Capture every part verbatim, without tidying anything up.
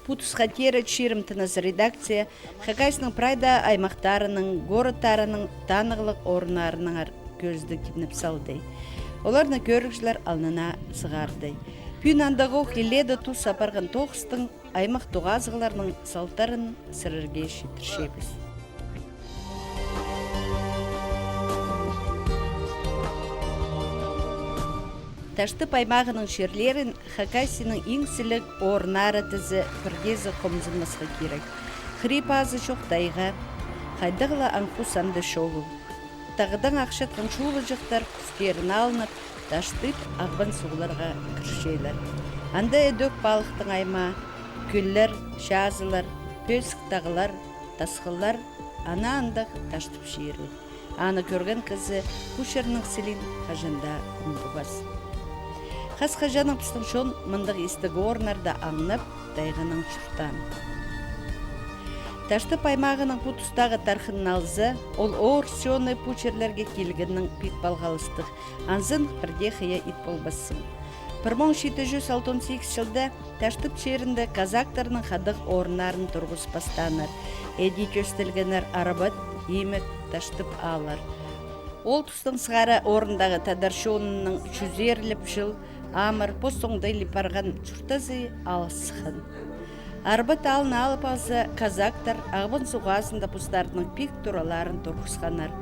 Пу тусха теере «Чирім» тыныс редакция Хакасияның прай даа аймахтарының, городтарының танығлығ орыннарынаңар кӧзідіг тимнеп салды. Оларны кӧрігҷілер алнына сығарды. Пӱӱн андағох илееде тус апарған тоғыстың аймах тоғазығларының салтарын сірерге читірчебіс. Таштып аймағының чирлерін Хакасияның иң сіліг орыннары тізе пірдеезі хомзынмасха кирек. Хыри-пазы чох тайға, хайдағ ла аң-хус анда чоғыл. Тағдаң ахчатхан чулыҷахтар кӱскерін алынып, таштып, ағбан суғларға кірчелер. Анда ідӧк палыхтың аймаа, кӧллер, чазылар, пӧзік тағлар, тасхыллар, ана андағ таштып чирі. Аны кӧрген кізі пу чирнің сілиин хаҷан даа ундубас. Хас-хаҷаннаң пістің чон мындағ истіг орыннарда аңнап, тайғанаң чуртаан. Таштып аймағының пу тустағы тархынын алза, ол орыс чоны пу чирлерге килгеннең пик палғалыстығ, анзын пірдее хыйа ит полбассың. Пір муң читі чӱс алтон сигіс чылда Таштып чирінде казактарның хадығ орыннарын турғыс пастааннар. Іди тӧстелгеннер арбат, имек, таштып ааллар. Ол тустаң сығара орындағы тадар чонының чӱзерлеп чыл амыр, пос оңдайлап парған чуртазы алыс сыххан. Арбат аалны алып алза, казактар Ағбан суғ хазында постарының пик тураларын турғысханнар.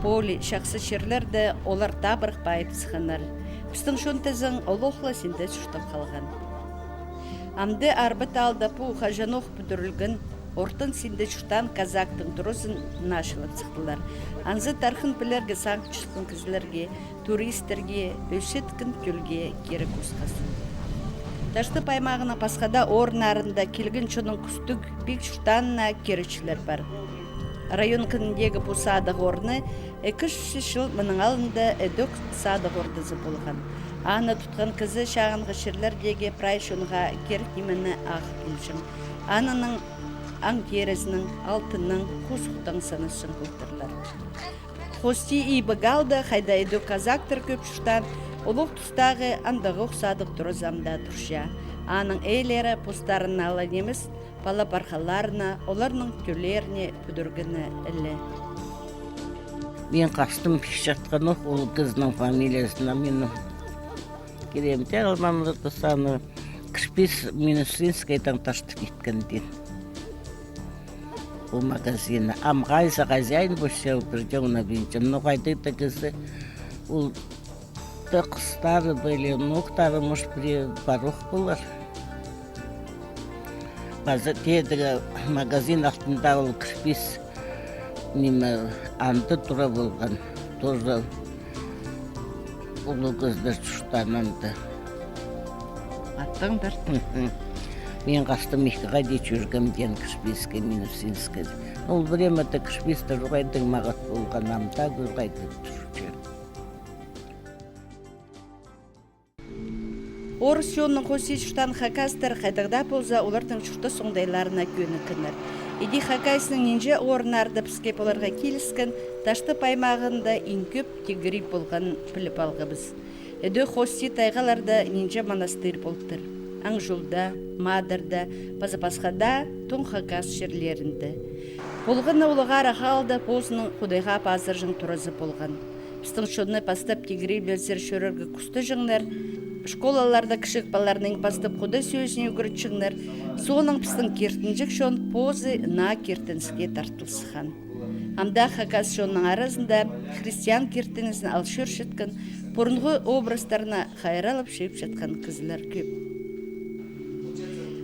Поле, чахсы чирлерде олар табырах пайып сыхханнар. Пістің чон тізең олох ла синде чуртап халған. Амды Арбат аалда пу хаҷанох пӱдірілген, ортын синде чуртаан казактың туразын наачылап сыхтылар. Анзы тархын пілерге сағынчатхан кізілерге, туристерге, ӧсчеткен тӧлге кирек осхас. Таштып аймағының пасха даа орыннарында килген чонның кӱстіг, пик чуртаанына киречілер пар. Район кініндегі пу садығ орны ікі чӱс чыл мының алнында ідӧк садығ ордазы полған. Аны тутхан кізі чағынғы чирлердегі прай чонға кирек нимені ағыл килҷең. Анынаң аң терізінең, алтыннаң, хузухтаң санасчаң полтырлар. Хости Ибіг аалда, хайда ідӧк казактар кӧп чуртаан, олох тустағы андағох садығ туразы ам даа турча. Аның ээлері постарының ала нимес, пала-пархаларына, оларның тӧллеріне пӱдіргені іле. Мин хастым пис чатханох ол кізінің фамилиязына, минің киремде алғаннар да саны Кірпис Минусинскайдаң таштып иткеннер. Ол магазины. Ам хайзы хозяин полча, ол пірдее ундабинчам. Но хайдағ-да кізі, ол да хыстары ба или уноохтары, может, пірее пар ох полар. Паза теедігі магазин алтында ол Кірпис, ниме, анда тура полған. Тоже улуғ кізілер чуртаан анда. Аттаңдар. Мин хастым ікі хати чӧргем теен Кірписке, Минусинскайда. Ол времяда Кірписте чоғайдың мағат полған, ам даа кӧр хайдағ турча. Орыс чонның хости чуртаан хакастар хайдағ даа полза, оларның чуртас оңдайларына кӧніккеннер. Іди Хакасияның нинҷе орыннарда піске поларға киліскен, Таштып аймағында иң кӧп тигіриб полғанын піліп алғабыс. Ідӧк хости тайғаларда нинҷе манастыр полтыр. Аңҷулда, Мадарда, паза пасха даа тоң хакас чирлерінде. Полған на улуғ арах аалда позының Худайға пазырҷаң туразы полған. Пістің чонны пастап тигіриб ілзер чӧрерге кӱстеҷеңнер. Школаларда кічіг палаларны пастап Худай сӧзіне ӱгретчеңнер. Соонаң пістің киртінҷек чон позы наа киртініске тартыл сыххан. Ам даа хакас чонның аразында христиан киртінізін ал чӧрчеткен, пурунғы образтарны хайраллап чыып чатхан кізілер кӧп.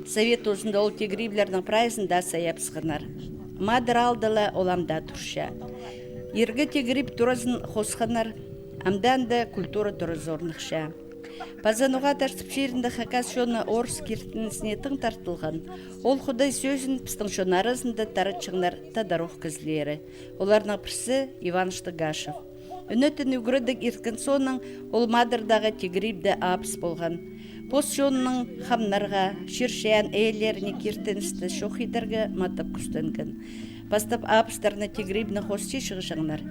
Совет тузында ол тигіриблернің прайзын даа сайабысханнар. Мадар аалда ла ол ам даа турча. Иргі тигіриб туразын хосханнар, ам даа анда культура туразы орныхча. Паза ноға Таштып чирінде хакас чоны орыс киртінізіне тың тартылған? Ол Худай сӧзін пістің чон аразында таратчаңнар тадар ох кізілері. Оларның пірсі Иван Штыгашев. Ӱнетін ӱгредіг ирткен соонаң ол Мадардағы тигірибде абыс полған. Пос чонының хамнарға, чир-чайаан ээлеріне киртіністі чох идерге матап кӱстенген. Пастап абыстарны тигірибнең хости чығҷаңнар.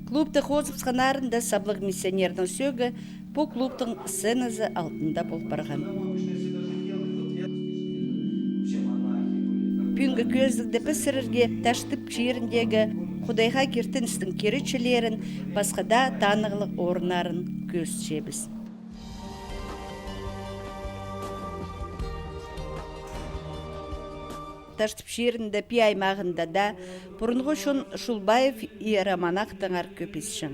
Клубты хозыбысханнарында саблығ миссионернің сӧӧгі пу клубтың сценазы алтында пол парған. Пӱӱнгі кӧзідігде піс сірерге Таштып чиріндегі Худайға киртіністің киречілерін, пасха даа танығлығ орыннарын кӧзітчебіс. Таштып чирінде, Пии аймағында даа пурунғы чон Шулбаев иеромонахтаңар кӧп исчең.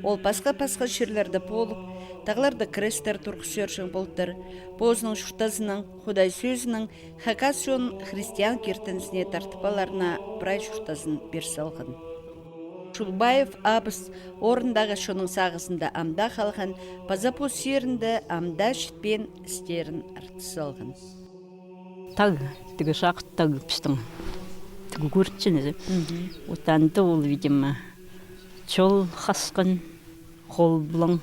Ол пасха-пасха чирлерде полып, тағларда крестер турғыс чӧрҷең полтыр. Позының чуртазының, Худай сӧзінің, хакас чон христиан киртінізіне тартып аларына прай чуртазын пир салған. Шулбаев абыс орындағы чонның сағызында амда халған, паза пос чирінде амда чітпеен істерін артыс салған. Таг, тігі чағыт таг пістің. Тігі кӧрінче низе. Мгм. Вот анда ол, видимо, чол хасхан, хол пылаң.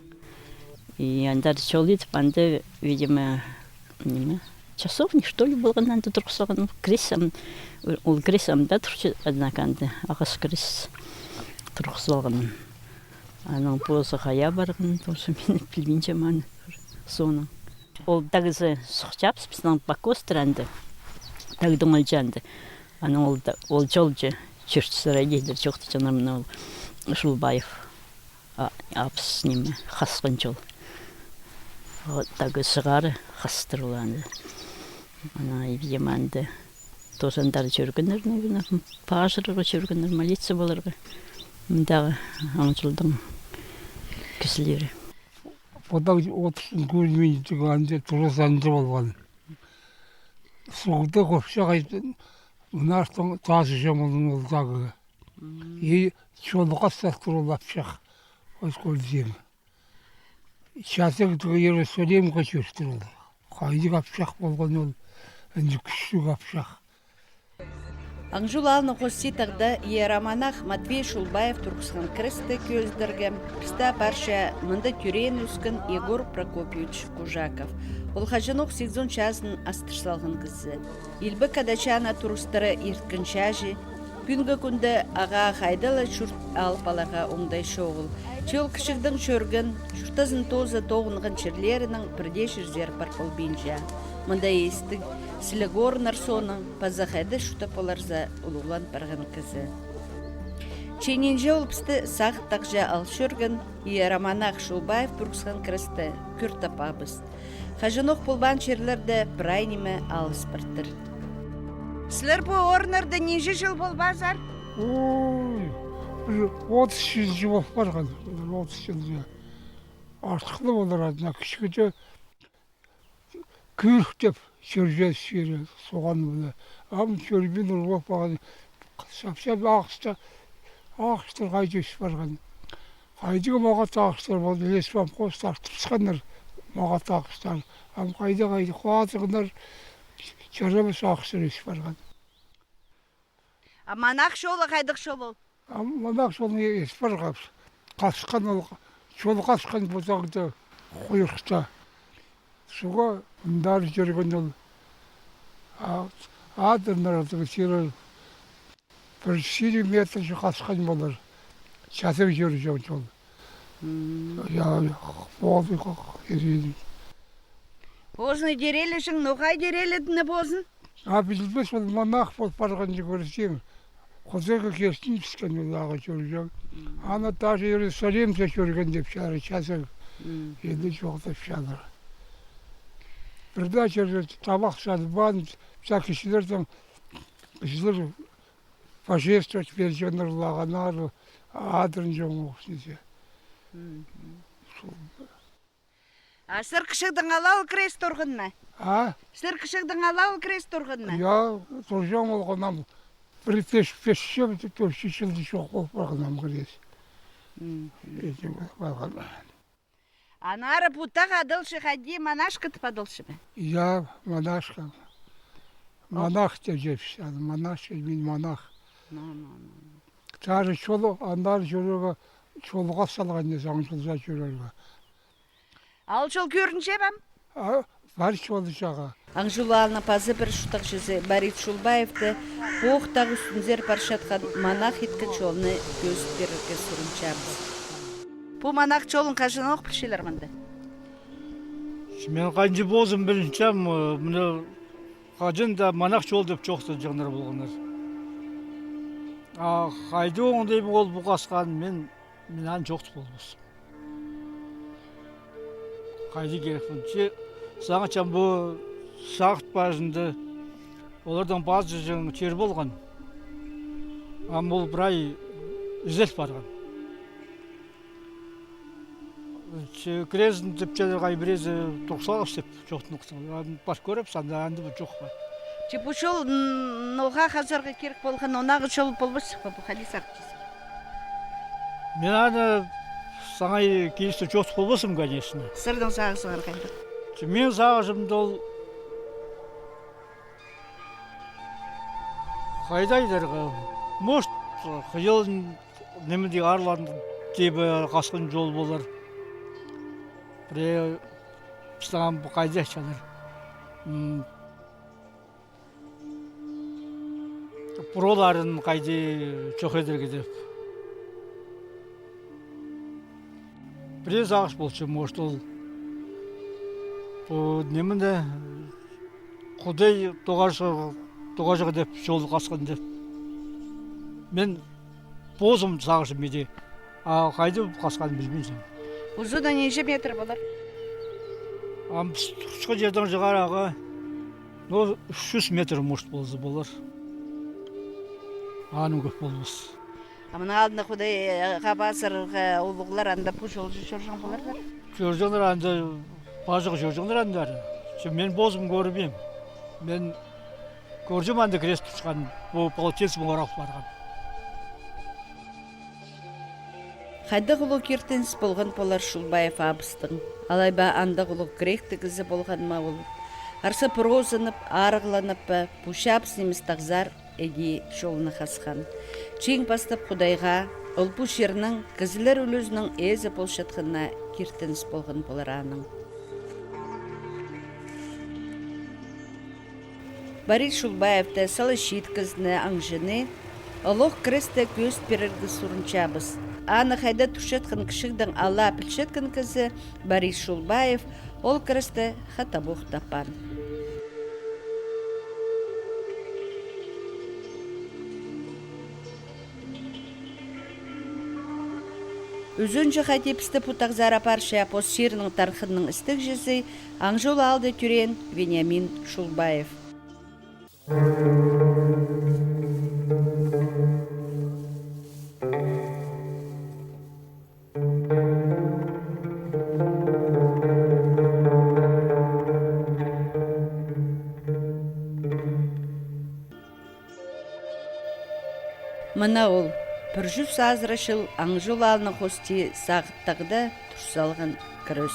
И андар чол идіп, анда, видимо, ниме, часовня, что ли, полған, анда турғыс салған. Крест ам, ол крест амда турча, однако анда ағас крест турғыс салған. Анаң позы хайа парған, тоже мин пілбинчем аны соонаң. Ол тағызы сыхчабыс, пістің пакостар анда, тағдың ол чанды. Анаң ол да, ол чолҷы, чӧрт сыра дидір, чоохтаҷаңнар, мына ол Шулбаев, а, абыс ниме, хасхан чол. Вот тағызы сығара хастыр ол анда. Ана, видимо, анда тоже андар чӧргеннер, наверное, пажырарға чӧргеннер, молиться поларға. Мындағы аңҷылдың кізілері. Пу тағ отысчаң кӧрінминче, анда турыс анҷа полған. Суғда кӧп чағай, мына астың тазы чомылын ол тағы. И чолға саттыр ол апчах. Ол кӧрзең. Чазағ тігі Иерусалимға чӧртір ол. Хайдағ апчах полған ол, ынҷа кӱстіг апчах. Аңҷул аалның хости тағда иеромонах Матвей Шулбаев турғысхан кресті кӧзідерге пісті апарча мында тӧреен-ӧскен Егор Прокопьевич Кужаков. Ол хаҷанох сигізон чазын астыр салған кізі. Илбек Ада чаана турыстыра ирткен чааҷы. Пӱӱнгі кӱнде ағаа хайда ла чурт алып аларға оңдай чоғыл. Че ол кічігдең чӧрген, чуртазын тооза тоғынған чирлерінең пір дее чирзер пар полбинча. Мында истіг, сіліг орыннар соонаң паза хайда чуртап полар за улуғлан парған кізі. Че нинҷе ол пісті сағыт тағҷа ал чӧрген, иеромонах Шулбаев турғысхан кресті кӧр таппабыс. Хаҷанох полбаан чирлерде прай ниме алыс партыр. Сілер пу орыннарда нинҷе чыл полбаазар? Ой, пір отыс чылҷа пол парған, пір отыс чылҷа. Артых ла полар, однако кічігде кӧрік тіп чӧрҷең чирі, суғ аны піле. Ам чӧрбин, ур пол парған. Сап-сап ағастар, ағастар хайди ӧс парған. Хайдағ мағат ағастар полды, леспромхоз тартыбысханнар мағат ағастар. Ам хайда-хайда хазығнар, чарабас ағастар ӧс парған. А монах чолы хайдағ чол ол? А монах чолын ӧс парған. Хасхан ол, чол хасхан пу тағда, хойрыхта. Суға ындар чӧрген ол. А, адырлар, адыр сирер. Пір сири метр чох хасхан полар. Чазағ чӧрҷең чол. М. Я, я, полды, ирен. Позыны тирелеҷең, ноға тиреледіні позын? А пілбес, ол монах пол парған чіли кӧрзең. Хозайға киртініскен ол ағаа чӧрҷең. М. Аны даже Иерусалимде чӧрген тіпчелер, чазағ. М. Іди чоохтапчалар. Пір дее чирде табах салбаан, піске кізілердең, кізілер пожертвовать пирҷеңнер ла, аннаңар адырын чоңох низе. Мгм. Сол. А сірер кічігдең алай крест турған ма? А? Сірер кічігдең алай крест турған ма? Я, турҷаң полғам, пір пеш, пеш чыл, тӧрт чыл чох пол парған ам крест. Мгм. Іди пол парған. Аннаңар пу тағ адалча хайди, монашка тіп адалча ба? Я, монашка. Монах тіп чӧрче, аны монашка, мин монах. Ну, ну, ну. Даже чол, андар чӧрерге, чолға салған не, аңҷулзар чӧрерге. А ол чол кӧрінче бе? А, пар чолы чағаа. Аңҷул аалның паза пір чуртағҷызы Борис Шулбаевті пу тағ ӱстӱнзер парчатхан монах иткен чолны кӧзіт пирерге сурынчабыс. Пу монах чолын хаҷанох пілчелер мында? Мин ханҷа позым пілінчем, э, мына Хаҷан даа монах чол тіп чоохтаҷаңнар полғаннар. А хайди оңдай ол пу хасхан, мин, мин аны чоохтап полбаспын. Хайди кирек полча, сағынчам, пу сағыт пазында оларның пазыҷаң чир полған. Ам ол прай изел парған. Че, кірезін тіпчелер, хай піреезі тоғыс алғабыс тіп чоохтанып. Ам пар кӧрібіс, анда, анда пу чох па. Че пу чол, м, ноға хазарға кирек полған, ондағы чол полбас па, пу хайди сағынчазың? Мин аны саңай килісті чоохтап полбаспын, конечно. Сірернің сағызыңар хайдағ? Че, мин сағызым даа ол, хайда айдарға, может, хыйал ниме дее, аарлаан тибі хасхан чол полар. Пірее пістің ам хайда чалар. М, пураларын хайди чох идерге тіп. Пірее сағыс полча, может, ол пу ниме, Худай тоғазығ, тоғазығ тіп, чол хасхан тіп. Мин позым сағызым иди. А хайди хасханын пілбинчем. Узуны нинҷе метр полар? Ам піс турчатхан чирдең чығарағы, ну, ӱс чӱс метр, может, полза полар. Аның кӧп полбас. А мының алнында Худайға пазырарға улуғлар анда пу чолҷа чӧрҷең поларлар? Чӧрҷеңнер анда, пазырға чӧрҷеңнер андар. Че мин позым кӧрбеем. Мин кӧрҷем анда крест тутчатхан, пу полотенцемен орап парған. Хайдағ улуғ киртініс полған полар Шулбаев абыстың. Алай ба андағ улуғ кіректіг кізі полған ма ол? Арса пырозынып, арығланып па, пу чабыс нимес тағзар іди чолны хасхан. Чиң пастап Худайға, ол пу чирнің, кізілер ӱлӱзінің ээзі полчатханына киртініс полған полар аның. Борис Шулбаевты, сала чиит кізіні, аңҷыны, олох кіресте кӧзіт пирерге сурынчабыс. Аны хайда турчатхан кічігдең ала пілчеткен кізі Борис Шулбаев ол кіресті хатабох таппаан. Ӱзінҷі хати пісті пу тағзар апарча пос чирінің тархынның істігҷізі, Аңҷул аалда тӧреен Вениамин Шулбаев. Мына ол, пір чӱс азыра чыл Аңҷул аалның хости Сағыттағда тур салған кӱрес.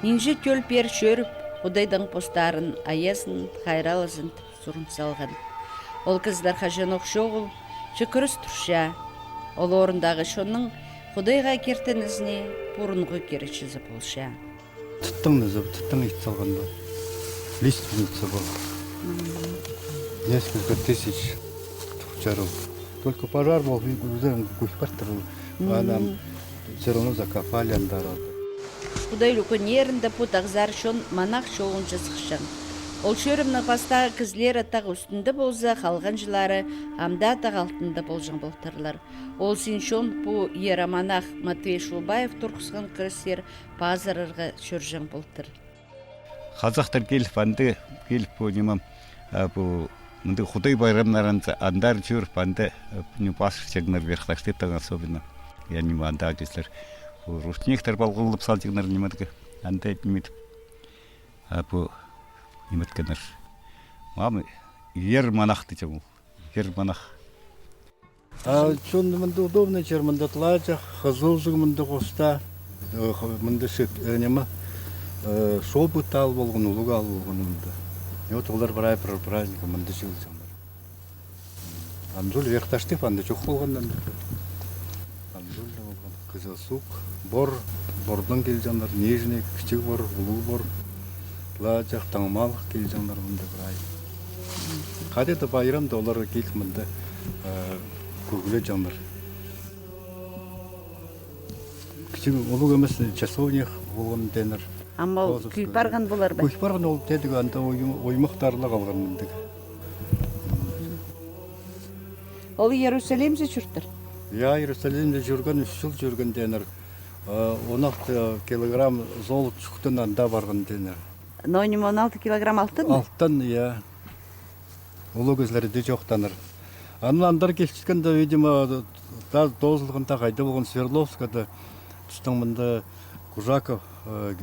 Нинҷе тӧл пеер чӧріп, Худайдаң постарын айазын, хайраллазын тіп сурын салған. Ол кізілер хаҷанох чоғыл, че кӱрес турча. Ол орындағы чонның Худайға киртінізіне пурунғы киречізі полча. Тыттың низе, тыттың ит салған ба? Лиственница была. Несколько тысяч чарыл. Только пожар пол, и уже кӧп партыр. Анам все равно закопали андар. Худай ӱлӱкӱннерінде пу тағзар чон монах чолынҷа сыхчаң. Ол чӧрімнің пастағы кізілері тағ ӱстӱнде полза, халғанҷылары ам даа тағ алтында полҷаң полтырлар. Ол син чон пу иеромонах Матвей Шулбаев турғысхан кірестер пазырарға чӧрҷең полтыр. Хазахтар киліп, анда киліп, пу ниме, а, пу мында Худай пайрамнарында андар чӧріп, анда, а, ну, пазырҷаңнар, Верхоташтыптаң особенно. Я, ниме, анда кізілер пу рушниктер палғалап салҷаңнар нимедег. Анда ниме тіп, а, пу ниме иткеннер. Мама, иеромонах тіҷең ол. Иеромонах. А чон мында удобный чир, мында тылаҷах, хызылҷаң мында хоста, э, х-, мында шет, э, ниме, э, шобыт аал полған, улуғ аал полған мында. И вот олар прай пір праздник мында чыылҷаңнар. Анҷул, Верхоташтып анда чох полған анда. Анҷул полған. Кызыл Сук, Бор, Бордаң килҷеңнер, Нижний, Кічіг Бор, Улуғ Бор, Лаҷах, Таңмалых килҷеңнер мында прай. Хайди даа пайрамда олар киліп мында, э, кӧглеҷеңнер. Кічіг, улуғ нимес, часовня полған тееннер. Ам ол кӧй парған полар ба? Кӧй парған ол, тидіг, анда ойм-, оймахтар ла халған мындағ. Ол Иерусалимде чӧртір? Я, Иерусалимде чӧрген, ӱс чыл чӧрген тееннер. Э, он алты килограмм золото чӱктен анда парған тееннер. Но ниме, он алты килограмм алтын? Алтын, я. Улуғ кізілер дее чоохтанар. Аннаң андар килчеткенде, видимо, таа тоозылған, таа хайда полған, Свердловскада, пістің мында Кужаков, э,